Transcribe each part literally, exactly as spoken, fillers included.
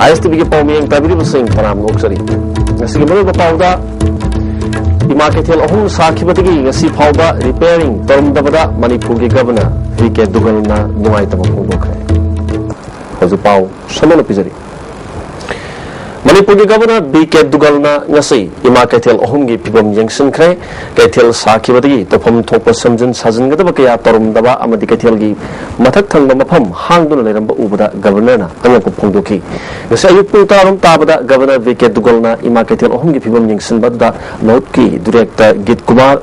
ꯑꯦꯁ T ꯚꯤꯒꯤ ꯄꯥꯎꯃꯤꯌꯦꯡ ꯇꯥꯕꯤꯔꯤꯕꯁꯤꯡ ꯇꯔꯥꯝꯅ ꯑꯣꯛꯆꯔꯤ꯫ ꯉꯁꯤꯒꯤ ꯃꯔꯨꯑꯣꯏꯕ ꯄꯥꯎꯗ, ꯏꯃꯥ ꯀꯩꯊꯦꯜ ꯑꯍꯨꯝ ꯁꯥꯈꯤꯕꯗꯒꯤ ꯉꯁꯤ ꯐꯥꯎꯕ repairing ꯇꯧꯔꯝꯗꯕꯗ ꯃꯅꯤꯄꯨꯔꯒꯤ ꯒꯕꯔꯅꯔ ꯚꯤ ꯀꯦ ꯗꯨꯒꯜꯅ ꯅꯨꯡꯉꯥꯏꯇꯕ ꯐꯣꯡꯗꯣꯛꯈ꯭ꯔꯦ꯫ ꯍꯧꯖꯤꯛ ꯄꯥꯎ ꯁꯟꯗꯣꯛꯅ ꯄꯤꯖꯔꯤ꯫ ꯃꯅꯤꯄꯨꯔꯒꯤ ꯒꯕꯔꯅꯔ ꯚꯤ ꯀꯦ ꯗꯨꯒꯜꯅ ꯉꯁꯤ ꯏꯃꯥ ꯀꯩꯊꯦꯜ ꯑꯍꯨꯝꯒꯤ ꯐꯤꯕꯝ ꯌꯦꯡꯁꯤꯟꯈ꯭ꯔꯦ꯫ ꯀꯩꯊꯦꯜ ꯁꯥꯈꯤꯕꯗꯒꯤ ꯇꯧꯐꯝ ꯊꯣꯛꯄ ꯁꯦꯝꯖꯤꯟ ꯁꯥꯖꯤꯟꯒꯗꯕ ꯀꯌꯥ ꯇꯧꯔꯝꯗꯕ ꯑꯃꯗꯤ ꯀꯩꯊꯦꯜꯒꯤ ꯃꯊꯛ ꯊꯪꯕ ꯃꯐꯝ ꯍꯥꯡꯗꯨꯅ ꯂꯩꯔꯝꯕ ꯎꯕꯗ ꯒꯕꯔꯅꯔꯅ ꯑꯉꯛꯄ ꯐꯣꯡꯗꯣꯛꯈꯤ꯫ ꯉꯁꯤ ꯑꯌꯨꯛ ꯄꯨꯡ ꯇꯔꯥꯔꯣꯝ ꯇꯥꯕꯗ ꯒꯕꯔꯅꯔ ꯚꯤ ꯀꯦ ꯗꯨꯒꯜꯅ ꯏꯃꯥ ꯀꯩꯊꯦꯜ ꯑꯍꯨꯝꯒꯤ ꯐꯤꯕꯝ ꯌꯦꯡꯁꯤꯟꯕ ꯑꯗꯨꯗ ꯃꯍꯨꯠꯀꯤ ꯗꯤꯔꯦꯛꯇꯔ ꯒꯤꯠ ꯀꯨꯃꯥꯔ,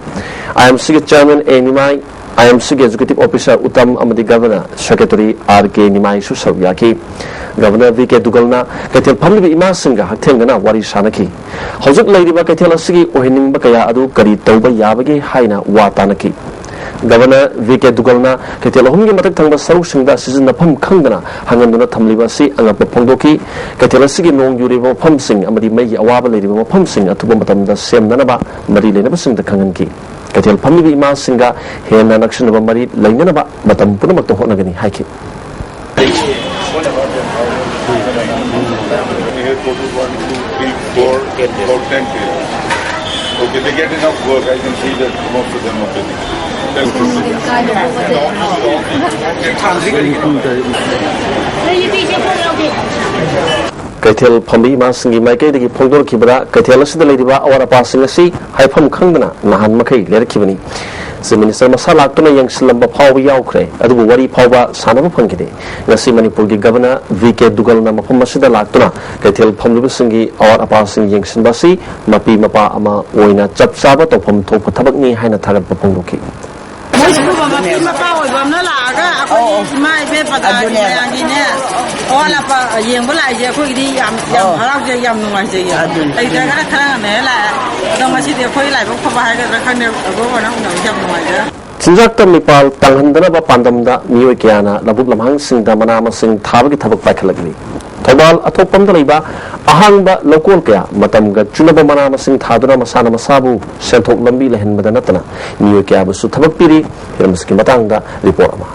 ꯑꯥꯏ ꯑꯦꯝ ꯁꯤꯒꯤ ꯆꯦꯌꯔꯃꯦꯟ ꯑꯦ ꯅꯤꯃꯥꯏ, ꯑꯥꯏ ꯑꯦꯝ ꯁꯤꯒꯤ ꯑꯦꯛꯖꯤꯀ꯭ꯌꯨꯇꯤꯚ ꯑꯣꯐꯤꯁꯥꯔ ꯎꯇꯝ ꯑꯃꯗꯤ ꯒꯕꯔꯅꯔ ꯁꯦꯀ꯭ꯔꯦꯇꯔꯤ ꯑꯥꯔ ꯀꯦ ꯅꯤꯃꯥꯏꯁꯨ ꯁꯔꯨꯛ ꯌꯥꯈꯤ꯫ ꯒꯕꯔꯅꯔ ꯚꯤ ꯀꯦ ꯗꯨꯒꯜꯅ ꯀꯩꯊꯦꯜ ꯐꯝꯂꯤꯕ ꯏꯃꯥꯁꯤꯡꯒ ꯍꯛꯊꯦꯡꯅꯅ ꯋꯥꯔꯤ ꯁꯥꯅꯈꯤ꯫ ꯍꯧꯖꯤꯛ ꯂꯩꯔꯤꯕ ꯀꯩꯊꯦꯜ ꯑꯁꯤꯒꯤ ꯑꯣꯏꯍꯟꯅꯤꯡꯕ ꯀꯌꯥ ꯑꯗꯨ ꯀꯔꯤ ꯇꯧꯕ ꯌꯥꯕꯒꯦ ꯍꯥꯏꯅ ꯋꯥ ꯇꯥꯅꯈꯤ꯫ ꯒꯕꯔꯅꯔ ꯚꯤ ꯀꯦ ꯗꯨꯒꯜꯅ ꯀꯩꯊꯦꯜ ꯑꯍꯨꯝꯒꯤ ꯃꯊꯛ ꯊꯪꯕ ꯁꯔꯨꯛꯁꯤꯡꯗ ꯁꯤꯖꯤꯟꯅꯐꯝ ꯈꯪꯗꯅ ꯍꯪꯍꯟꯗꯨꯅ ꯊꯝꯂꯤꯕ ꯑꯁꯤ ꯑꯉꯛꯄ ꯐꯣꯡꯗꯣꯛꯈꯤ꯫ ꯀꯩꯊꯦꯜ ꯑꯁꯤꯒꯤ ꯅꯣꯡ ꯌꯨꯔꯤꯕ ꯃꯐꯝꯁꯤꯡ ꯑꯃꯗꯤ ꯃꯩꯒꯤ ꯑꯋꯥꯕ ꯂꯩꯔꯤꯕ ꯃꯐꯝꯁꯤꯡ ꯑꯊꯨꯕ ꯃꯇꯝꯗ ꯁꯦꯝꯅꯅꯕ ꯃꯔꯤ ꯂꯩꯅꯕꯁꯤꯡꯗ ꯈꯪꯍꯟꯈꯤ꯫ ꯀꯩꯊꯦꯜ ꯐꯝꯂꯤꯕ ꯏꯃꯥꯁꯤꯡꯒ ꯍꯦꯟꯅ ꯅꯛꯁꯤꯟꯅꯕ ꯃꯔꯤ ꯂꯩꯅꯅꯕ ꯃꯇꯝ ꯄꯨꯝꯅꯃꯛꯇ ꯍꯣꯠꯅꯒꯅꯤ ꯍꯥꯏꯈꯤ꯫ We have total one, two, three, four, four, ten pairs. Okay, they get enough work. I can see that most of them are busy. That's good. ꯀꯩꯊꯦꯜ ꯐꯝꯕ ꯏꯃꯥꯁꯤꯡꯒꯤ ꯃꯥꯏꯀꯩꯗꯒꯤ ꯐꯣꯡꯗꯣꯔꯛꯈꯤꯕꯗ, ꯀꯩꯊꯦꯜ ꯑꯁꯤꯗ ꯂꯩꯔꯤꯕ ꯑꯋꯥꯠ ꯑꯄꯥꯁꯤꯡ ꯑꯁꯤ ꯍꯥꯏꯐꯝ ꯈꯪꯗꯅ ꯅꯍꯥꯟ ꯃꯈꯩ ꯂꯩꯔꯛꯈꯤꯕꯅꯤ꯫ ꯆꯤꯐ ꯃꯤꯅꯤꯁꯇꯔ ꯃꯁꯥ ꯂꯥꯛꯇꯨꯅ ꯌꯦꯡꯁꯤꯜꯂꯝꯕ ꯐꯥꯎꯕ ꯌꯥꯎꯈ꯭ꯔꯦ, ꯑꯗꯨꯕꯨ ꯋꯥꯔꯤ ꯐꯥꯎꯕ ꯁꯥꯟꯅꯕ ꯐꯪꯈꯤꯗꯦ꯫ ꯉꯁꯤ ꯃꯅꯤꯄꯨꯔꯒꯤ ꯒꯕꯔꯅꯔ ꯚꯤ ꯀꯦ ꯗꯨꯒꯜꯅ ꯃꯐꯝ ꯑꯁꯤꯗ ꯂꯥꯛꯇꯨꯅ ꯀꯩꯊꯦꯜ ꯐꯝꯂꯤꯕꯁꯤꯡꯒꯤ ꯑꯋꯥꯠ ꯑꯄꯥꯁꯤꯡ ꯌꯦꯡꯁꯤꯟꯕ ꯑꯁꯤ ꯃꯄꯤ ꯃꯄꯥ ꯑꯃ ꯑꯣꯏꯅ ꯆꯞ ꯆꯥꯕ ꯇꯧꯐꯝ ꯊꯣꯛꯄ ꯊꯕꯛꯅꯤ ꯍꯥꯏꯅ ꯊꯥꯒꯠꯄ ꯐꯣꯡꯗꯣꯛꯈꯤ꯫ ꯃꯣꯏꯁꯤꯕꯨ ꯃꯄꯤ ꯃꯄꯥ ꯑꯣꯏꯕ ꯑꯃꯅ ꯂꯥꯛꯑꯒ ꯑꯩꯈꯣꯏ ꯏꯃꯥ ꯏꯕꯦꯟ ꯄ꯭ꯔꯖꯥꯒꯤ ꯑꯗꯨꯅꯦ꯫ ꯃꯌꯥꯝꯒꯤꯅꯦ ꯑꯋꯥꯠ ꯑꯄꯥ ꯌꯦꯡꯕ ꯂꯥꯛꯏꯁꯦ ꯑꯩꯈꯣꯏꯒꯤꯗꯤ ꯌꯥꯝ, ꯌꯥꯝ ꯑꯣ꯫ ꯍꯔꯥꯎꯖꯩ, ꯌꯥꯝ ꯅꯨꯡꯉꯥꯏꯖꯩꯌꯦ꯫ ꯑꯗꯨꯅꯦ꯫ ꯂꯩꯇ꯭ꯔꯒꯅ ꯈꯔ ꯉꯟꯅ ꯍꯦꯛ ꯂꯥꯛꯑꯦ꯫ ꯑꯗꯣ ꯉꯁꯤꯗꯤ ꯑꯩꯈꯣꯏ ꯂꯥꯏꯕꯛ ꯐꯕ ꯍꯥꯏꯒꯗ꯭ꯔꯥ ꯈꯪꯗꯦ, ꯑꯩꯈꯣꯏ ꯎꯅꯕꯁꯦ ꯌꯥꯝ ꯅꯨꯡꯉꯥꯏꯖꯔꯦ꯫ ꯆꯤꯟꯖꯥꯛꯇ ꯃꯤꯄꯥꯜ ꯇꯥꯡꯍꯟꯗꯅꯕ ꯄꯥꯟꯗꯝꯗ ꯃꯤꯑꯣꯏ ꯀꯌꯥꯅ ꯂꯧꯕꯨꯛ ꯂꯝꯍꯥꯡꯁꯤꯡꯗ ꯃꯅꯥ ꯃꯁꯤꯡ ꯊꯥꯕꯒꯤ ꯊꯕꯛ ꯄꯥꯏꯈꯠꯂꯛꯂꯤ꯫ ꯊꯧꯕꯥꯜ ꯑꯊꯣꯛꯄꯝꯗ ꯂꯩꯕ ꯑꯍꯥꯡꯕ ꯂꯧꯀꯣꯜ ꯀꯌꯥ ꯃꯇꯝꯒ ꯆꯨꯅꯕ ꯃꯅꯥ ꯃꯁꯤꯡ ꯊꯥꯗꯨꯅ ꯃꯁꯥꯅ ꯃꯁꯥꯕꯨ ꯁꯦꯟꯊꯣꯛ ꯂꯝꯕꯤ ꯂꯩꯍꯟꯕꯗ ꯅꯠꯇꯅ ꯃꯤꯑꯣꯏ ꯀꯌꯥꯕꯨꯁꯨ ꯊꯕꯛ ꯄꯤꯔꯤ꯫ ꯍꯤꯔꯝ ꯑꯁꯤꯒꯤ ꯃꯇꯥꯡꯗ ꯔꯤꯄꯣꯔꯠ ꯑꯃ꯫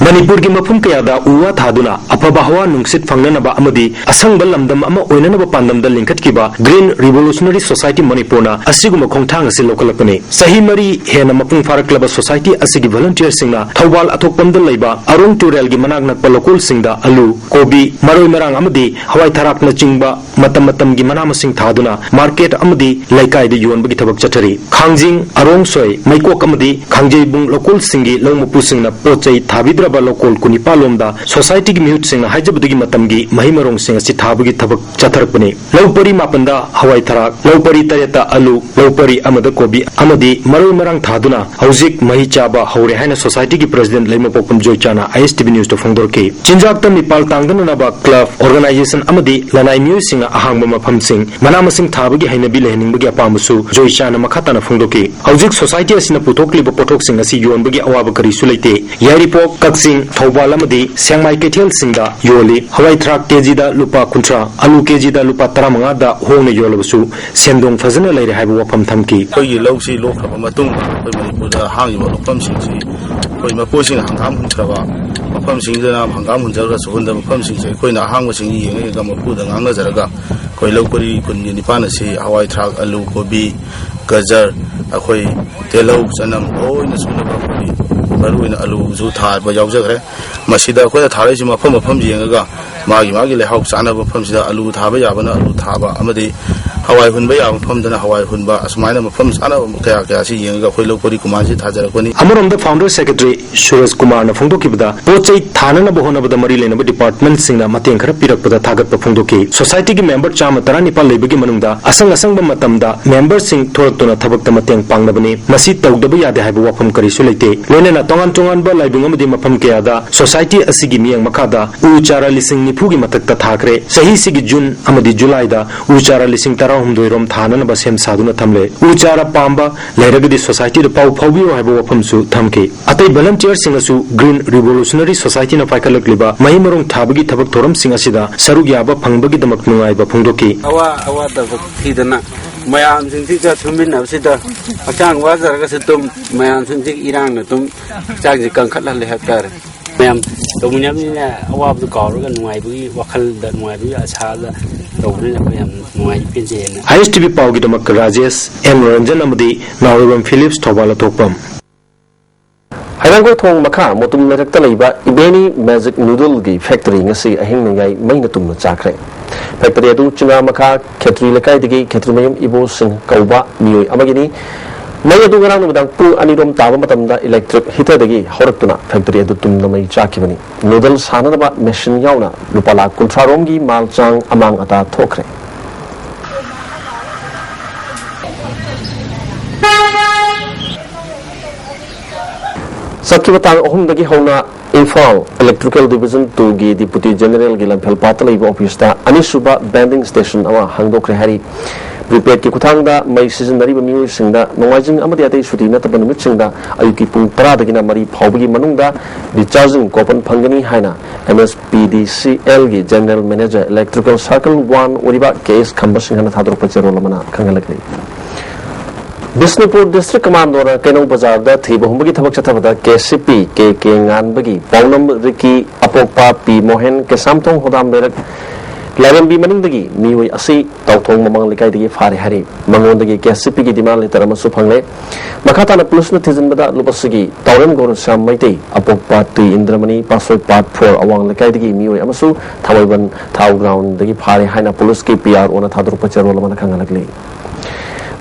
ꯃꯅꯤꯄꯨꯔꯒꯤ ꯃꯐꯝ ꯀꯌꯥꯗ ꯎ ꯋꯥ ꯊꯥꯗꯨꯅ ꯑꯐꯕ ꯍꯋꯥ ꯅꯨꯡꯁꯤꯠ ꯐꯪꯅꯅꯕ ꯑꯃꯗꯤ ꯑꯁꯪꯕ ꯂꯝꯗꯝ ꯑꯃ ꯑꯣꯏꯅꯅꯕ ꯄꯥꯟꯗꯝꯗ ꯂꯤꯡꯈꯠꯈꯤꯕ Green Revolutionary Society ꯃꯅꯤꯄꯨꯔꯅ ꯑꯁꯤꯒꯨꯝꯕ ꯈꯣꯡꯊꯥꯡ ꯑꯁꯤ ꯂꯧꯈꯠꯂꯛꯄꯅꯤ꯫ ꯆꯍꯤ ꯃꯔꯤ ꯍꯦꯟꯅ ꯃꯄꯨꯡ ꯐꯥꯔꯛꯂꯕ society ꯑꯁꯤꯒꯤ volunteerꯁꯤꯡꯅ ꯊꯧꯕꯥꯜ ꯑꯊꯣꯛꯄꯝꯗ ꯂꯩꯕ ꯑꯔꯣꯡ ꯇꯨꯔꯦꯜꯒꯤ ꯃꯅꯥꯛ ꯅꯛꯄ ꯂꯧꯀꯣꯜꯁꯤꯡꯗ ꯑꯂꯨ, ꯀꯣꯕꯤ, ꯃꯔꯣꯏ ꯃꯔꯥꯡ ꯑꯃꯗꯤ ꯍꯋꯥꯏ ꯊꯔꯥꯛꯅꯆꯤꯡꯕ ꯃꯇꯝ ꯃꯇꯝꯒꯤ ꯃꯅꯥ ꯃꯁꯤꯡ ꯊꯥꯗꯨꯅ market ꯑꯃꯗꯤ ꯂꯩꯀꯥꯏꯗ ꯌꯣꯟꯕꯒꯤ ꯊꯕꯛ ꯆꯠꯊꯔꯤ꯫ ꯈꯥꯡꯖꯤꯡ, ꯑꯔꯣꯡ ꯁꯣꯏ, ꯃꯩꯀꯣꯛ ꯑꯃꯗꯤ ꯈꯥꯡꯖꯩꯕꯨꯡ ꯂꯧꯀꯣꯜꯁꯤꯡꯒꯤ ꯂꯧ ꯃꯄꯨꯁꯤꯡꯅ ꯄꯣꯠ ꯆꯩ ꯊꯥꯕꯤꯗ꯭ꯔꯕ ꯂꯧꯀꯣꯜ ꯀꯨꯟꯅꯤꯄꯥꯜ ꯂꯣꯝꯗ societyꯒꯤ ꯃꯤꯍꯨꯠꯁꯤꯡꯅ ꯍꯥꯏꯖꯕꯗꯨꯒꯤ ꯃꯇꯝꯒꯤ ꯃꯍꯩ ꯃꯔꯣꯡꯁꯤꯡ ꯑꯁꯤ ꯊꯥꯕꯒꯤ ꯊꯕꯛ ꯆꯠꯊꯔꯛꯄꯅꯤ꯫ ꯂꯧ ꯄꯔꯤ ꯃꯥꯄꯟꯗ ꯍꯋꯥꯏ ꯊꯔꯥꯛ, ꯂꯧ ꯄꯔꯤ ꯇꯔꯦꯠꯇ ꯑꯂꯨ, ꯂꯧ ꯄꯔꯤ ꯑꯃꯗ ꯀꯣꯕꯤ ꯑꯃꯗꯤ ꯃꯔꯣꯏ ꯃꯔꯥꯡ ꯊꯥꯗꯨꯅ ꯍꯧꯖꯤꯛ ꯃꯍꯩ ꯆꯥꯕ ꯍꯧꯔꯦ ꯍꯥꯏꯅ societyꯒꯤ president ꯂꯩꯃꯄꯣꯛꯄꯝ ꯖꯣꯏꯆꯥꯅ ISTV newsꯇ ꯐꯣꯡꯗꯣꯔꯛꯈꯤ꯫ ꯆꯤꯟꯖꯥꯛꯇ ꯃꯤꯄꯥꯜ ꯇꯥꯡꯗꯅꯅꯕ club, organisation ꯑꯃꯗꯤ ꯂꯅꯥꯏ ꯃꯤꯑꯣꯏꯁꯤꯡꯅ ꯑꯍꯥꯡꯕ ꯃꯐꯝꯁꯤꯡ, ꯃꯅꯥ ꯃꯁꯤꯡ ꯊꯥꯕꯒꯤ ꯍꯩꯅꯕꯤ ꯂꯩꯍꯟꯅꯤꯡꯕꯒꯤ ꯑꯄꯥꯝꯕꯁꯨ ꯖꯣꯏꯆꯥꯅ ꯃꯈꯥ ꯇꯥꯅ ꯐꯣꯡꯗꯣꯛꯈꯤ꯫ ꯍꯧꯖꯤꯛ society ꯑꯁꯤꯅ ꯄꯨꯊꯣꯛꯂꯤꯕ ꯄꯣꯠꯊꯣꯛꯁꯤꯡ ꯑꯁꯤ ꯌꯣꯟꯕꯒꯤ ꯑꯋꯥꯕ ꯀꯔꯤꯁꯨ ꯂꯩꯇꯦ꯫ ꯌꯥꯏꯔꯤꯄꯣꯛ, ꯀꯛꯆꯤꯡ, ꯊꯧꯕꯥꯜ ꯑꯃꯗꯤ ꯁꯦꯡꯃꯥꯏ ꯀꯩꯊꯦꯜꯁꯤꯡꯗ ꯌꯣꯜꯂꯤ꯫ ꯍꯋꯥꯏ ꯊꯔꯥꯛ KGꯗ ꯂꯨꯄꯥ ꯀꯨꯟꯊ꯭ꯔꯥ, ꯑꯂꯨ KGꯗ ꯂꯨꯄꯥ ꯇꯔꯥꯃꯉꯥꯗ ꯍꯣꯡꯅ ꯌꯣꯜꯂꯕꯁꯨ ꯁꯦꯟꯗꯣꯡ ꯐꯖꯅ ꯂꯩꯔꯦ ꯍꯥꯏꯕ ꯋꯥꯐꯝ ꯊꯝꯈꯤ꯫ ꯑꯩꯈꯣꯏꯒꯤ ꯂꯧꯁꯤ ꯂꯣꯛꯈ꯭ꯔꯕ ꯃꯇꯨꯡꯗ ꯑꯩꯈꯣꯏ ꯃꯅꯤꯄꯨꯔꯗ ꯍꯥꯡꯉꯤꯕ ꯃꯐꯝꯁꯤꯡꯁꯤ ꯑꯩꯈꯣꯏ ꯃꯄꯨꯁꯤꯡꯅ ꯍꯪꯒꯥꯝ ꯍꯨꯟꯈ꯭ꯔꯕ ꯃꯐꯝꯁꯤꯡꯗꯨꯅ ꯍꯪꯒꯥꯝ ꯍꯨꯟꯖꯔꯒ ꯁꯨꯍꯨꯟꯗꯕ ꯃꯐꯝꯁꯤꯡꯁꯦ ꯑꯩꯈꯣꯏꯅ ꯑꯍꯥꯡꯕꯁꯤꯡ ꯌꯦꯡꯉꯒ ꯃꯄꯨꯗ ꯉꯥꯡꯅꯖꯔꯒ ꯑꯩꯈꯣꯏ ꯂꯧ ꯄꯔꯤ ꯀꯨꯟꯒꯤ ꯅꯤꯄꯥꯟ ꯑꯁꯤ ꯍꯋꯥꯏ ꯊꯔꯥꯛ, ꯑꯂꯨ, ꯀꯣꯕꯤ, ꯒꯖꯔ, ꯑꯩꯈꯣꯏ ꯇꯤꯜꯍꯧ, ꯆꯅꯝ ꯂꯣꯏꯅ ꯁꯨꯅꯕ ꯑꯩꯈꯣꯏꯒꯤ ꯃꯔꯨꯑꯣꯏꯅ ꯑꯂꯨꯁꯨ ꯊꯥꯕ ꯌꯥꯎꯖꯈ꯭ꯔꯦ꯫ ꯃꯁꯤꯗ ꯑꯩꯈꯣꯏꯅ ꯊꯥꯔꯛꯏꯁꯤ ꯃꯐꯝ ꯃꯐꯝ ꯌꯦꯡꯉꯒ ꯃꯥꯒꯤ ꯃꯥꯒꯤ ꯂꯩꯍꯥꯎ ꯆꯥꯅꯕ ꯃꯐꯝꯁꯤꯗ ꯑꯂꯨ ꯊꯥꯕ ꯌꯥꯕꯅ ꯑꯂꯨ ꯊꯥꯕ ꯑꯃꯗꯤ ꯍꯋꯥꯏ ꯍꯨꯟꯕ ꯌꯥꯕ ꯃꯐꯝꯗꯅ ꯍꯋꯥꯏ ꯍꯨꯟꯕ, ꯑꯁꯨꯃꯥꯏꯅ ꯃꯐꯝ ꯆꯥꯅꯕ ꯀꯌꯥ ꯀꯌꯥꯁꯤ ꯌꯦꯡꯉꯒ ꯑꯩꯈꯣꯏ ꯂꯧ ꯄꯔꯤ ꯀꯨꯟꯃꯥꯄꯟꯁꯤ ꯊꯥꯖꯔꯛꯄꯅꯤ꯫ ꯑꯃꯔꯣꯝꯗ founder secretary ꯁꯨꯔꯖ ꯀꯨꯃꯥꯔꯅ ꯐꯣꯡꯗꯣꯛꯈꯤꯕꯗ ꯄꯣꯠ ꯆꯩ ꯊꯥꯅꯅꯕ ꯍꯣꯠꯅꯕꯗ ꯃꯔꯤ ꯂꯩꯅꯕ departmentꯁꯤꯡꯅ ꯃꯇꯦꯡ ꯈꯔ ꯄꯤꯔꯛꯄꯗ ꯊꯥꯒꯠꯄ ꯐꯣꯡꯗꯣꯛꯈꯤ꯫ Societyꯒꯤ member ꯆꯥꯝꯃ ꯇꯔꯥꯅꯤꯄꯥꯜ ꯂꯩꯕꯒꯤ ꯃꯅꯨꯡꯗ ꯑꯁꯪ ꯑꯁꯪꯕ ꯃꯇꯝꯗ memberꯁꯤꯡ ꯊꯣꯔꯛꯇꯨꯅ ꯊꯕꯛꯇ ꯃꯇꯦꯡ ꯄꯥꯡꯅꯕꯅꯤ꯫ ꯃꯁꯤ ꯇꯧꯗꯕ ꯌꯥꯗꯦ ꯍꯥꯏꯕ ꯋꯥꯐꯝ ꯀꯔꯤꯁꯨ ꯂꯩꯇꯦ꯫ ꯂꯣꯏꯅꯅ ꯇꯣꯉꯥꯟ ꯇꯣꯉꯥꯟꯕ ꯂꯥꯏꯕꯨꯡ ꯑꯃꯗꯤ ꯃꯐꯝ ꯀꯌꯥꯗ society ꯑꯁꯤꯒꯤ ꯃꯤꯠꯌꯦꯡ ꯃꯈꯥꯗ ꯎ ꯆꯥꯔꯥ ꯂꯤꯁꯤꯡ ꯅꯤꯐꯨꯒꯤ ꯃꯊꯛꯇ ꯊꯥꯈ꯭ꯔꯦ꯫ ꯆꯍꯤꯁꯤꯒꯤ ꯖꯨꯟ ꯑꯃꯗꯤ ꯖꯨꯂꯥꯏꯗ ꯎ ꯆꯥꯔꯥ ꯂꯤꯁꯤꯡ ꯇꯔꯥꯍꯨꯝꯗꯣꯏ ꯔꯣꯝ ꯊꯥꯅꯅꯕ ꯁꯦꯝ ꯁꯥꯗꯨꯅ ꯊꯝꯂꯦ꯫ ꯎ ꯆꯥꯔꯥ ꯄꯥꯝꯕ ꯂꯩꯔꯒꯗꯤ societyꯗ ꯄꯥꯎ ꯐꯥꯎꯕꯤꯌꯨ ꯍꯥꯏꯕ ꯋꯥꯐꯝꯁꯨ ꯊꯝꯈꯤ꯫ ꯑꯇꯩ volunteerꯁꯤꯡꯅꯁꯨ Green Revolutionary Societyꯅ ꯄꯥꯏꯈꯠꯂꯛꯂꯤꯕ ꯃꯍꯩ ꯃꯔꯣꯡ ꯊꯥꯕꯒꯤ ꯊꯕꯛ ꯊꯧꯔꯝꯁꯤꯡ ꯑꯁꯤꯗ ꯁꯔꯨꯛ ꯌꯥꯕ ꯐꯪꯕꯒꯤꯗꯃꯛ ꯅꯨꯡꯉꯥꯏꯕ ꯐꯣꯡꯗꯣꯛꯈꯤ꯫ ꯑꯋꯥ ꯑꯋꯥꯗꯕ ꯊꯤꯗꯅ ꯃꯌꯥꯝꯁꯤꯡꯁꯤꯒ ꯁꯨꯃꯤꯟꯅꯕꯁꯤꯗ ꯍꯛꯆꯥꯡ ꯋꯥꯖꯔꯒꯁꯨ ꯑꯗꯨꯝ ꯃꯌꯥꯝꯁꯤꯡꯁꯤꯒꯤ ꯏꯔꯥꯡꯅ ꯑꯗꯨꯝ ꯍꯛꯆꯥꯡꯁꯤ ꯀꯟꯈꯠꯍꯜꯂꯦ ꯍꯥꯏꯕ ꯇꯥꯔꯦ꯫ ꯃꯌꯥꯝ ꯇꯧꯃꯤꯟꯅꯕꯅꯤꯅ ꯑꯋꯥꯕꯗꯨ ꯀꯥꯎꯔꯒ ꯅꯨꯡꯉꯥꯏꯕꯒꯤ ꯋꯥꯈꯜꯗ, ꯅꯨꯡꯉꯥꯏꯕꯒꯤ ꯑꯁꯥꯗ ꯇꯧꯕꯅꯤꯅ ꯑꯩꯈꯣꯏ ꯌꯥꯝ ꯅꯨꯡꯉꯥꯏ, ꯄꯦꯟꯖꯩꯑꯅ꯫ ꯑꯥꯏ ꯑꯦꯁ ꯇꯤ ꯚꯤ ꯄꯥꯎꯒꯤꯗꯃꯛ ꯔꯥꯖꯦꯁ ꯑꯦꯝ ꯔꯟꯖꯟ ꯑꯃꯗꯤ ꯅꯥꯎꯔꯦꯝꯕꯝ ꯐꯤꯂꯤꯞꯁ, ꯊꯧꯕꯥꯜ ꯑꯊꯣꯛꯄꯝ꯫ ꯍꯩꯔꯥꯡꯒꯣꯏ ꯊꯣꯡ ꯃꯈꯥ ꯃꯣꯇꯨꯝ ꯂꯩꯔꯛꯇ ꯂꯩꯕ ꯏꯕꯦꯅꯤ ꯃꯦꯖꯤꯛ ꯅꯨꯗꯜꯒꯤ ꯐꯦꯛꯇꯔꯤ ꯉꯁꯤ ꯑꯍꯤꯡ ꯅꯣꯡꯌꯥꯏ ꯃꯩꯅ ꯇꯨꯝꯅ ꯆꯥꯛꯈ꯭ꯔꯦ꯫ ꯐꯦꯛꯇꯔꯤ ꯑꯗꯨ ꯆꯤꯡꯉꯥ ꯃꯈꯥ ꯈꯦꯇ꯭ꯔꯤ ꯂꯩꯀꯥꯏꯗꯒꯤ ꯈꯦꯇ꯭ꯔꯤꯃꯌꯨꯝ ꯏꯕꯣꯁꯤꯡ ꯀꯧꯕ ꯃꯤꯑꯣꯏ ꯑꯃꯒꯤꯅꯤ꯫ ꯃꯩ ꯑꯗꯨ ꯉꯔꯥꯡ ꯅꯨꯃꯤꯗꯥꯡ ꯄꯨꯡ ꯑꯅꯤꯔꯣꯝ ꯇꯥꯕ ꯃꯇꯝꯗ ꯏꯂꯦꯛꯇ꯭ꯔꯤꯛ ꯍꯤꯇꯔꯗꯒꯤ ꯍꯧꯔꯛꯇꯨꯅ ꯐꯦꯛꯇꯔꯤ ꯑꯗꯨ ꯇꯨꯝꯅ ꯃꯩ ꯆꯥꯛꯈꯤꯕꯅꯤ꯫ ꯅꯨꯗꯜ ꯁꯥꯅꯅꯕ ꯃꯦꯁꯤꯟ ꯌꯥꯎꯅ ꯂꯨꯄꯥ ꯂꯥꯈ ꯀꯨꯟꯊ꯭ꯔꯥ ꯔꯣꯝꯒꯤ ꯃꯥꯜ ꯆꯥꯡ ꯑꯃꯥꯡ ꯑꯇꯥ ꯊꯣꯛꯈ꯭ꯔꯦ꯫ ꯆꯠꯈꯤꯕ ꯇꯥꯡ ꯑꯍꯨꯝꯗꯒꯤ ꯍꯧꯅ ꯏꯝꯐꯥꯜ ꯏꯂꯦꯛꯇ꯭ꯔꯤꯀꯦꯜ ꯗꯤꯕꯤꯖꯟ ꯇꯨꯒꯤ ꯗꯤꯄꯨꯇꯤ ꯖꯦꯅꯔꯦꯜꯒꯤ ꯂꯝꯐꯦꯜ ꯄꯥꯠꯇ ꯂꯩꯕ ꯑꯣꯐꯤꯁꯇ ꯑꯅꯤꯁꯨꯕ ꯕꯦꯟꯗꯤꯡ ꯁ꯭ꯇꯦꯁꯟ ꯑꯃ ꯍꯥꯡꯗꯣꯛꯈ꯭ꯔꯦ ꯍꯥꯏꯔꯤ꯫ ꯄ꯭ꯔꯤꯄꯦꯗꯀꯤ ꯈꯨꯠꯊꯥꯡꯗ ꯃꯩ ꯁꯤꯖꯤꯟꯅꯔꯤꯕ ꯃꯤꯑꯣꯏꯁꯤꯡꯗ ꯅꯣꯡꯃꯥꯏꯖꯤꯡ ꯑꯃꯗꯤ ꯑꯇꯩ ꯁꯨꯇꯤ ꯅꯠꯇꯕ ꯅꯨꯃꯤꯠꯁꯤꯡꯗ ꯑꯌꯨꯛꯀꯤ ꯄꯨꯡ ꯇꯔꯥꯗꯒꯤꯅ ꯃꯔꯤ ꯐꯥꯎꯕꯒꯤ ꯃꯅꯨꯡꯗ ꯔꯤꯆꯥꯔꯖꯤꯡ ꯀꯣꯄꯟ ꯐꯪꯒꯅꯤ ꯍꯥꯏꯅ ꯑꯦꯝ ꯑꯦꯁ ꯄꯤ ꯗꯤ ꯁꯤ ꯑꯦꯜꯒꯤ ꯖꯦꯅꯔꯦꯜ ꯃꯦꯅꯦꯖꯔ ꯏꯂꯦꯛꯇ꯭ꯔꯤꯀꯦꯜ ꯁꯥꯔꯀꯜ ꯋꯥꯟ ꯑꯣꯏꯔꯤꯕ ꯀꯦ ꯑꯦꯁ ꯈꯝꯕ ꯁꯤꯡꯍꯅ ꯊꯥꯗꯣꯔꯛꯄ ꯆꯦꯔꯣꯜ ꯑꯃꯅ ꯈꯪꯍꯜꯂꯛꯂꯤ꯫ ꯕꯤꯁꯅꯨꯄꯨꯔ ꯗꯤꯁꯇ꯭ꯔꯤꯛ ꯀꯃꯥꯟꯗꯣꯅ ꯀꯩꯅꯧ ꯕꯖꯥꯔꯗ ꯊꯤꯕ ꯍꯨꯝꯕꯒꯤ ꯊꯕꯛ ꯆꯠꯊꯕꯗ ꯀꯦ ꯁꯤ ꯄꯤ ꯀꯦ ꯀꯦ ꯉꯥꯟꯕꯒꯤ ꯄꯥꯎꯅꯝ ꯔꯤꯀꯤ, ꯑꯄꯣꯛꯄ ꯄꯤ ꯃꯣꯍꯦꯟ, ꯀꯩꯁꯥꯝꯊꯣꯡ ꯍꯣꯗꯥꯝ ꯂꯩꯔꯛ ꯂꯥꯏꯔꯦꯝꯕꯤ ꯃꯅꯤꯡꯗꯒꯤ ꯃꯤꯑꯣꯏ ꯑꯁꯤ ꯇꯥꯎꯊꯣꯡ ꯃꯃꯥꯡ ꯂꯩꯀꯥꯏꯗꯒꯤ ꯐꯥꯔꯦ ꯍꯥꯏꯔꯤ꯫ ꯃꯉꯣꯟꯗꯒꯤ ꯀꯦ ꯁꯤ ꯄꯤꯒꯤ ꯗꯤꯃꯥꯟ ꯂꯦꯇꯔ ꯑꯃꯁꯨ ꯐꯪꯂꯦ꯫ ꯃꯈꯥ ꯇꯥꯅ ꯄꯨꯂꯤꯁꯅ ꯊꯤꯖꯤꯟꯕꯗ ꯂꯨꯞ ꯑꯁꯤꯒꯤ ꯇꯥꯎꯔꯦꯝ ꯒꯧꯔꯁ꯭ꯌꯥꯝ ꯃꯩꯇꯩ, ꯑꯄꯣꯛꯄ ꯇꯤ ꯏꯟꯗ꯭ꯔꯃꯅꯤ, ꯄꯥꯠꯁꯣꯏ ꯄꯥꯔꯠ ꯐꯣꯔ ꯑꯋꯥꯡ ꯂꯩꯀꯥꯏꯗꯒꯤ ꯃꯤꯑꯣꯏ ꯑꯃꯁꯨ ꯊꯥꯡꯃꯩꯕꯟ ꯊꯥꯎ ꯒ꯭ꯔꯥꯎꯟꯗꯒꯤ ꯐꯥꯔꯦ ꯍꯥꯏꯅ ꯄꯨꯂꯤꯁꯀꯤ ꯄꯤ ꯑꯥꯔ ꯑꯣꯅ ꯊꯥꯗꯣꯔꯛꯄ ꯆꯦꯔꯣꯜ ꯑꯃꯅ ꯈꯪꯍꯜꯂꯛꯂꯤ꯫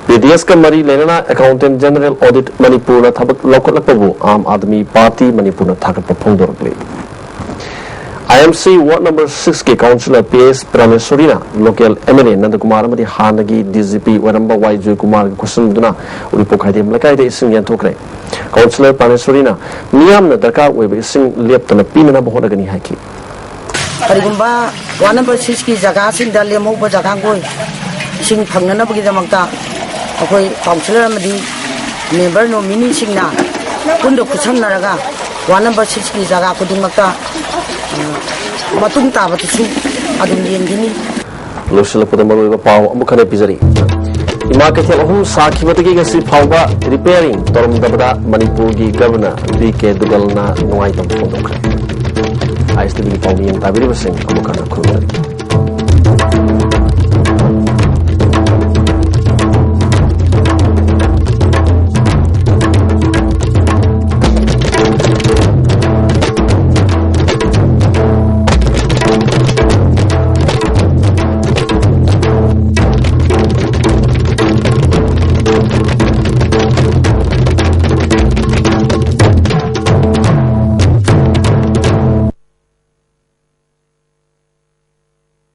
ꯕꯤ ꯗꯤ ꯑꯦꯁꯀ ꯃꯔꯤ ꯂꯩꯅꯅ ꯑꯦꯀꯥꯎꯟꯇꯦꯟ ꯖꯦꯅꯔꯦꯜ ꯑꯣꯗꯤꯠ ꯃꯅꯤꯄꯨꯔꯅ ꯊꯕꯛ ꯂꯧꯈꯠꯂꯛꯄꯕꯨ ꯑꯥꯝ ꯑꯥꯗꯃꯤ ꯄꯥꯔꯇꯤ ꯃꯅꯤꯄꯨꯔꯅ ꯊꯥꯒꯠꯄ ꯐꯣꯡꯗꯣꯔꯛꯂꯤ꯫ I M C ward number ꯁꯤꯛꯁꯀꯤ ꯀꯥꯎꯟꯁꯤꯂꯔ ꯄꯤ ꯑꯦꯁ ꯄ꯭ꯔꯥꯃꯦꯁꯣꯔꯤꯅ local M L A Nandakumar ꯑꯃꯗꯤ ꯍꯥꯟꯅꯒꯤ ꯗꯤ ꯖꯤ ꯄꯤ ꯑꯣꯏꯔꯝꯕ ꯋꯥꯏ ꯖꯣꯏꯀꯨꯃꯥꯔꯒ ꯈꯨꯠꯁꯝꯗꯨꯅ ꯎꯔꯤꯄꯣꯛ ꯈꯥꯏꯗꯦꯝ ꯂꯩꯀꯥꯏꯗ ꯏꯁꯤꯡ ꯌꯦꯟꯊꯣꯛꯈ꯭ꯔꯦ꯫ ꯀꯥꯎꯟꯁꯤꯂꯔ ꯄ꯭ꯔꯥꯃꯦꯁꯣꯔꯤꯅ ꯃꯤꯌꯥꯝꯅ ꯗꯔꯀꯥꯔ ꯑꯣꯏꯕ ꯏꯁꯤꯡ ꯂꯦꯞꯇꯅ ꯄꯤꯅꯅꯕ ꯍꯣꯠꯅꯒꯅꯤ ꯍꯥꯏꯈꯤ꯫ ꯀꯔꯤꯒꯨꯝꯕ ꯋꯥꯔꯗ ꯅꯝꯕꯔ ꯁꯤꯛꯁꯀꯤ ꯖꯒꯥꯁꯤꯡꯗ ꯂꯦꯝꯍꯧꯕ ꯖꯒꯥꯈꯣꯏ ꯏꯁꯤꯡ ꯐꯪꯅꯅꯕꯒꯤꯗꯃꯛꯇ ꯑꯩꯈꯣꯏ ꯀꯥꯎꯟꯁꯤꯂꯔ ꯑꯃꯗꯤ ꯃꯦꯝꯕꯔ ꯅꯣꯃꯤꯅꯤꯁꯤꯡꯅ ꯄꯨꯟꯅ ꯈꯨꯠꯁꯝꯅꯔꯒ ꯋꯥꯔꯗ ꯅꯝꯕꯔ ꯁꯤꯛꯁꯀꯤ ꯖꯒꯥ ꯈꯨꯗꯤꯡꯃꯛꯇ, ꯑ, ꯃꯇꯨꯡ ꯇꯥꯕꯗꯁꯨ ꯑꯗꯨꯝ ꯌꯦꯡꯈꯤꯅꯤ꯫ ꯂꯣꯏꯁꯤꯜꯂꯛꯄꯗ ꯃꯔꯨꯑꯣꯏꯕ ꯄꯥꯎ ꯑꯃꯨꯛ ꯍꯟꯅ ꯄꯤꯖꯔꯤ꯫ ꯏꯃꯥ ꯀꯩꯊꯦꯜ ꯑꯍꯨꯝ ꯁꯥꯈꯤꯕꯗꯒꯤ ꯉꯁꯤ ꯐꯥꯎꯕ ꯔꯤꯄꯦꯌꯔꯤꯡ ꯇꯧꯔꯝꯗꯕꯗ ꯃꯅꯤꯄꯨꯔꯒꯤ ꯒꯕꯔꯅꯔ ꯕꯤ ꯀꯦ ꯗꯨꯒꯜꯅ ꯅꯨꯡꯉꯥꯏꯇꯕ ꯐꯣꯡꯗꯣꯛꯈ꯭ꯔꯦ꯫ ꯑꯥꯏ ꯑꯦꯁ ꯇꯤ ꯚꯤꯒꯤ ꯄꯥꯎꯃꯤ ꯇꯥꯕꯤꯔꯤꯕꯁꯤꯡ ꯑꯃꯨꯛ ꯍꯟꯅ ꯈꯨꯔꯨꯝꯖꯔꯤ꯫